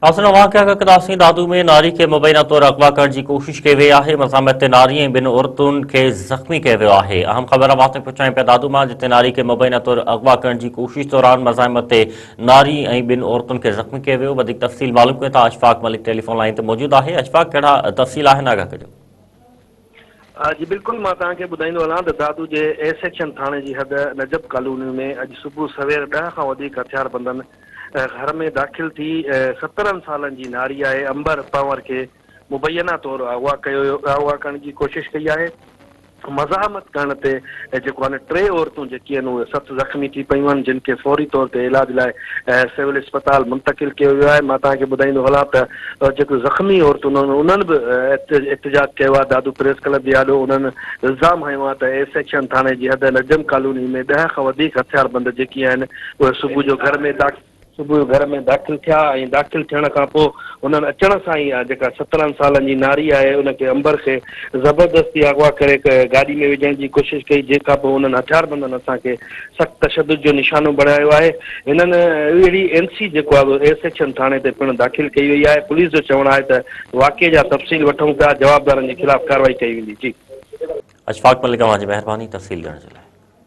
ناظرين اوهان کي آگاهه ڪنداسين دادو ۾ ناري کي مبينا طور اغوا ڪرڻ جي ڪوشش ڪئي وئي آهي مزاحمت تي ناري ۽ ٻن عورتن کي زخمي ڪيو ويو آهي اهم خبر اوهان تائين پهچايون پيا دادو مان جتي ناري کي مبينا طور اغوا ڪرڻ جي ڪوشش دوران مزاحمت تي ناري ۽ ٻن عورتن کي زخمي ڪيو ويو وڌيڪ تفصيل معلوم ڪيون ٿا اشفاق ملڪ ٽيليفون لائين تي موجود آهي اشفاق ڪهڙا تفصيل آهن آگاهه ڪجو. جي بلڪل مان توهان کي ٻڌائيندو هلان ته دادو جي اي سيڪشن ٿاڻي جي حد نجب ڪالوني ۾ اڄ صبح سوير ڏهه کان وڌيڪ هٿياربندن گهر ۾ داخل ٿي سترهن سالن جي ناري آهي امبر پنهور کي مبينا طور اغوا ڪيو اغوا ڪرڻ جي ڪوشش ڪئي آهي مزاحمت ڪرڻ تي جيڪو آهي ٽي عورتون جيڪي آهن اهي سخت زخمي ٿي پيون آهن جن کي فوري طور تي علاج لاء سول اسپتال منتقل ڪيو ويو آهي مان توهان کي ٻڌائيندو هلان ته جيڪو زخمي عورتون آهن انهن به احتجاج ڪيو آهي دادو پريس ڪلب جي آڏو انهن الزام هنيو آهي ته اي سيڪشن ٿاڻي جي حد نجم ڪالوني ۾ ڏهه کان وڌيڪ هٿياربند جيڪي آهن اهي صبح جو گهر ۾ داخل صبح جو گهر ۾ داخل ٿيا ۽ داخل ٿيڻ کان پوء انهن اچڻ سان ئي جيڪا سترهن سالن جي ناري آهي ان کي امبر کي زبردستي اغوا ڪري گاڏي ۾ وجهڻ جي ڪوشش ڪئي جنهن کان پوء انهن هٿياربندن اسان کي سخت تشدد جو نشانو بڻايو آهي هنن اهڙي اين سي جيڪو آهي اي سيڪشن ٿاڻي تي پڻ داخل ڪئي وئي آهي پوليس جو چوڻ آهي ته واقعي جا تفصيل وٺون پيا جوابدارن جي خلاف ڪارروائي ڪئي ويندي جي. اشفاق ملڪ اوهان جي مهرباني تفصيل ڏيڻ جي لاء.